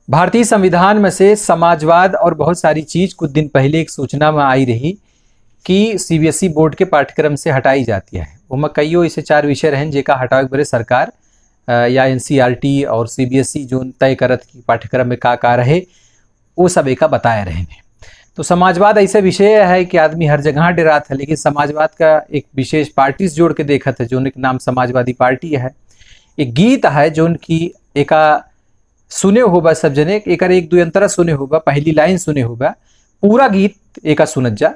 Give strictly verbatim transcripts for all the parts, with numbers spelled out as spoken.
भारतीय संविधान में से समाजवाद और बहुत सारी चीज कुछ दिन पहले एक सूचना में आई रही कि सीबीएसई बोर्ड के पाठ्यक्रम से हटाई जाती है। ओमा कईयो ऐसे चार विषय रहन जेका हटावे के बरे सरकार, अ, या एनसीईआरटी और सीबीएसई जोन तय करत कि पाठ्यक्रम में का का रहे, वो सब एका बताए रहे हैं। तो समाजवाद ऐसे विषय है कि आदमी हर जगह डेरात है, लेकिन समाजवाद का एक विशेष पार्टी से जोड़ के देखत है, जोन एक नाम समाजवादी पार्टी है। एक गीत है जोन की एका सुने होबा सब जने, एकर एक दो अंतरा सुने होबा, पहली लाइन सुने होबा, पूरा गीत एका सुनत जा।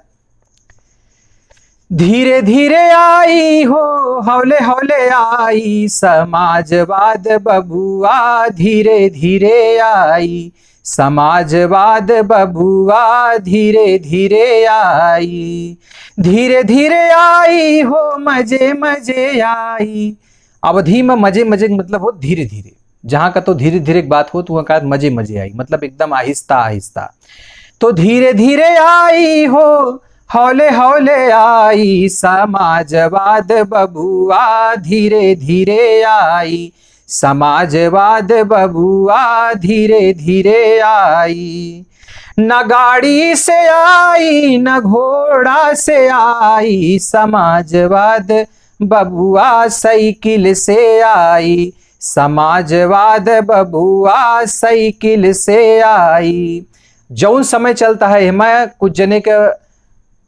धीरे धीरे आई हो, हौले हौले आई समाजवाद बबुआ, धीरे धीरे आई समाजवाद बबुआ, धीरे धीरे आई, धीरे धीरे आई हो, मजे मजे आई। अवधी में मजे मजे के मतलब हो धीरे धीरे, जहाँ का तो धीरे धीरे के बात हो, तो वहाँ का मजे मजे आई, मतलब एकदम आहिस्ता आहिस्ता। तो धीरे धीरे आई हो, हौले हौले आई समाजवाद बबुआ, धीरे धीरे आई समाजवाद बबुआ, धीरे धीरे आई। न गाड़ी से आई, न घोड़ा से आई समाजवाद बबुआ, साइकिल से आई समाजवाद बबुआ, साइकिल से आई। जौन समय चलता है, एमा कुछ जने के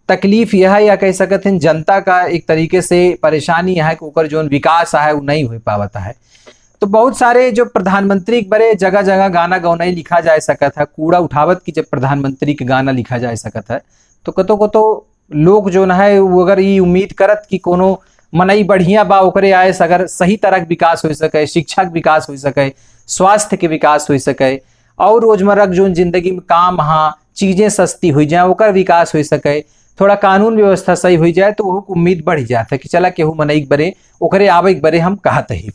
तकलीफ यह है, या कह सकत हैं जनता का एक तरीके से परेशानी यह है कि ओकर जौन विकास है, वो नहीं हो पावत है। तो बहुत सारे जो प्रधानमंत्री के बरे जगह जगह गाना गौनाई लिखा जा सकत है, कूड़ा उठावत की जब प्रधानमंत्री के गाना लिखा जा सकत है, तो कतो कतो लोग जौन है, वो अगर ई उम्मीद करत कि कोनो मनई बढ़िया बा, ओकरे आए से अगर सही तरह के विकास हो सके, शिक्षा के विकास हो सके, स्वास्थ्य के विकास हो सके, और रोजमर्रा के जौन जिंदगी में काम हा, चीजें सस्ती हो जाए, ओकर विकास हो सके, थोड़ा कानून व्यवस्था सही हो जाए, तो ओहू के उम्मीद बढ़ जात है कि चला केहू मनई के बरे, ओकरे आवे के बरे हम कहत ही।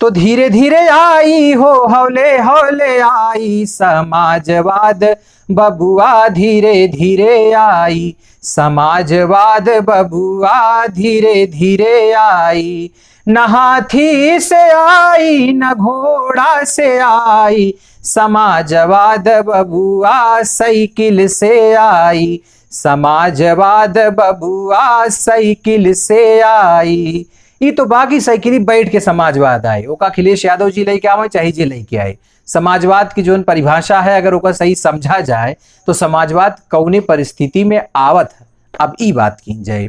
तो धीरे धीरे आई हो, हौले हौले आई समाजवाद बबुआ, धीरे धीरे आई समाजवाद बबुआ, धीरे धीरे आई। न हाथी से आई, न घोड़ा से आई समाजवाद बबुआ, साइकिल से आई समाजवाद बबुआ, साइकिल से आई। ई तो बाकी साइकिल ही बैठ के समाजवाद आए, ओका अखिलेश यादव जी लेके आवे चाहे जे लेके आए। समाजवाद की जौन परिभाषा है, अगर ओका सही समझा जाए, तो समाजवाद कौने परिस्थिति में आवत है, अब ई बात की जाए।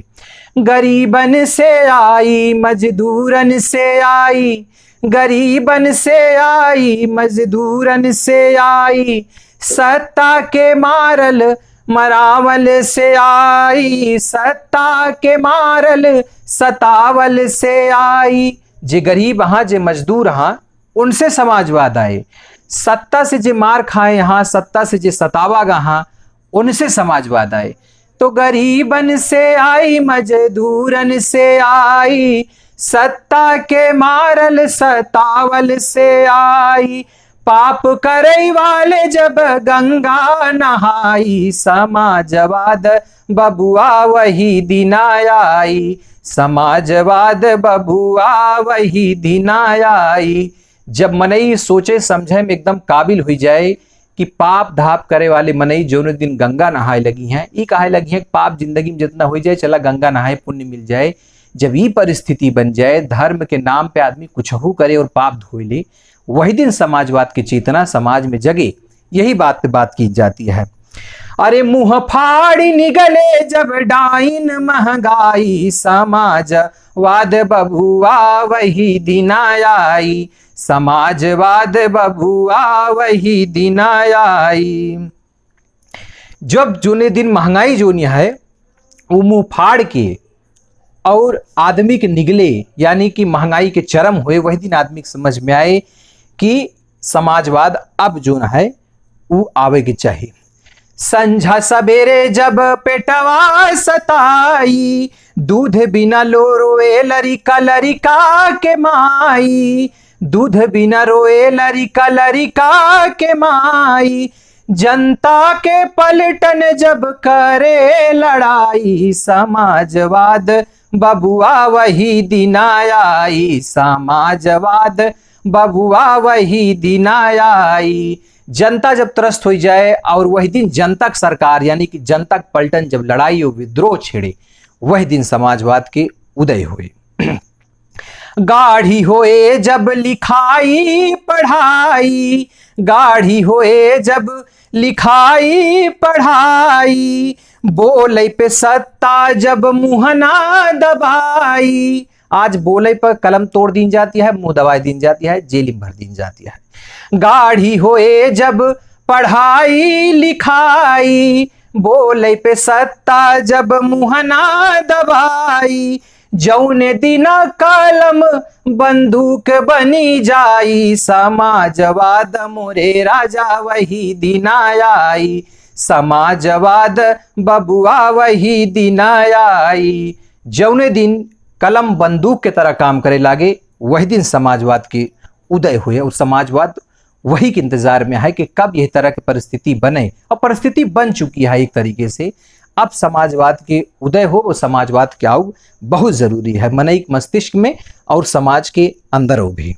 गरीबन से आई, मजदूरन से आई, गरीबन से आई, मजदूरन से आई, सत्ता के मारल मरावल से आई, सत्ता के मारल सतावल से आई। जे गरीब हाँ, जे मजदूर हाँ, उनसे समाजवाद आए। सत्ता से जे मार खाए हाँ, सत्ता से जे सतावा गा हाँ, उनसे समाजवाद आए। तो गरीबन से आई, मजदूरन से आई, सत्ता के मारल सतावल से आई, पाप करई वाले जब गंगा नहाई, समाजवाद बबुआ वही दिन आई, समाजवाद बबुआ वही दिन आई। जब मनई सोचे समझे में एकदम काबिल हुई जाए कि पाप धाप करे वाले मनई जौन दिन गंगा नहाए लगी हैं, ई कहे लगी हैं कि पाप जिंदगी में जितना हुई जाए, चला गंगा नहाए, पुण्य मिल जाए। जब ई परिस्थिति बन जाए, धर्म के नाम पे आदमी कुछहू करे और पाप धोए ले, वही दिन समाजवाद की चेतना समाज में जगे। यही बात पे बात की जाती है। अरे मुंह फाड़ी निकले जब डाइन महंगाई, समाजवाद बबुआ वही दिन आई, समाजवाद बबुआ वही दिन आई। जब जौने दिन महंगाई जौन है, वो मुंह फाड़ के और आदमी के निगले, यानी कि महंगाई के चरम हुए, वही दिन आदमी के समझ में आए कि समाजवाद अब जौन है, वो आवे के चाही। संझा सबेरे जब पेटवा सताई, दूध बिना लो रोए लरिका, लरिका के माई, दूध बिना रोए लरिका, लरिका के माई। जनता के पलटन जब करे लड़ाई, समाजवाद बबुआ वही दिन आई, समाजवाद बबुआ वही दिन आई। जनता जब त्रस्त होइ जाए और वही दिन जनता क सरकार यानी कि जनता क पलटन जब लड़ाई और विद्रोह छेड़े, वही दिन समाजवाद के उदय होए। गाढ़ी होए जब लिखाई पढ़ाई, गाढ़ी होए जब लिखाई पढ़ाई, बोले पे सत्ता जब मुँह ना दबाई। आज बोले पर कलम तोड़ दीन जाती है, मुँह दबाई दीन जाती है, जेल में भर दीन जाती है। गाढ़ी होए जब पढ़ाई लिखाई, बोले पे सत्ता जब मुँह ना दबाई, जौने दिना कलम बंदूक बनी जाई, समाजवाद मोरे राजा वही दिना आई, समाजवाद बबुआ वही दिना आई। जौने दिन कलम बंदूक के तरह काम करे लागे, वही दिन समाजवाद के उदय होए और समाजवाद वही के इंतजार में है कि कब यह तरह की परिस्थिति बने, और परिस्थिति बन चुकी है एक तरीके से। अब समाजवाद के उदय हो और समाजवाद के आउ बहुत जरूरी है मनई के मस्तिष्क में और समाज के अंदर भी।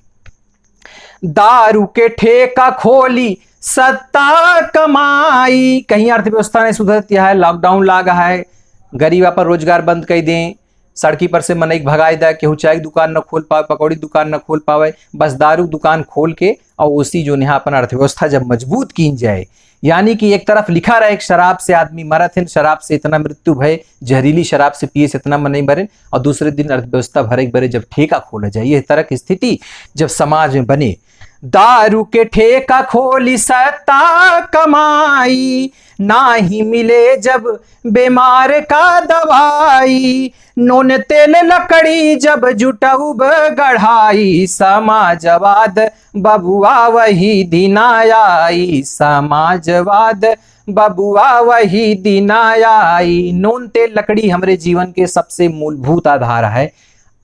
दारू के ठेका खोली सत्ता कमाई, कहीं अर्थव्यवस्था नहीं सुधरती है, lockdown लागा है, गरीब अपन रोजगार बंद कर दें, सड़की पर से मनई के भगाई दा, केहू चाय के दुकान न खोल पावे, पकौड़ी दुकान न खोल पावे, बस दारू दुकान खोल के और उसी जो यहाँ अपन अर्थव्यवस्था जब मजबूत कीन जाए, यानी कि एक तरफ लिखा रहे कि शराब से आदमी मरत है, शराब से इतना मृत्यु भय, जहरीली शराब से पिए से इतना मनई मरे, और दूसरे दिन अर्थव्यवस्था भरे के बरे जब ठेका खोला जाए, यह तरह की स्थिति जब समाज में बने, दारू के ठेका खोली सत्ता कमाई, नाही मिले जब बीमार का दवाई, नून तेल लकड़ी जब जुटउब गढ़ाई, समाजवाद बबुआ वही दिना आई, समाजवाद बबुआ वही दिना आई। नून तेल लकड़ी हमरे जीवन के सबसे मूलभूत आधार है।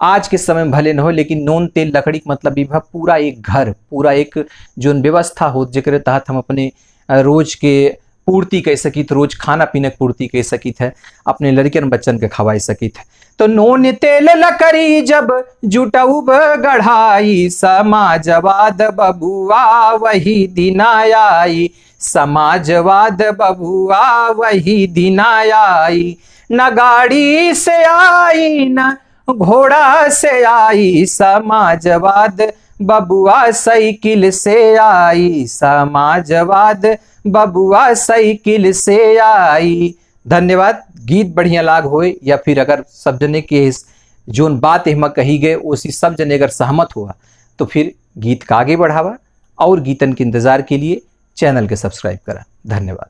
आज के समय में भले न हो, लेकिन नून तेल लकड़ी के मतलब ई बा पूरा एक घर, पूरा एक जोन व्यवस्था होत, जेकरे तहत हम अपने, अ, रोज के पूर्ति कइ सकित, रोज खाना पीना के पूर्ति कइ सकित है, अपने लड़िकन बच्चन के खवाई सकित है। तो नून तेल लकड़ी जब जुटउब गढ़ाई, समाजवाद बबुआ वही दिना आई, समाजवाद बबुआ वही दिना आई। न गाड़ी से आई, न घोड़ा से आई समाजवाद, बबुआ साइकिल से आई समाजवाद, बबुआ साइकिल से आई। धन्यवाद। गीत बढ़िया लाग होए या फिर अगर सब जने के इस जोन बात एहमा कही गए, ओसी सब जने अगर सहमत हुआ, तो फिर गीत का आगे बढ़ावा और गीतन के इंतजार के लिए चैनल के subscribe करा। धन्यवाद।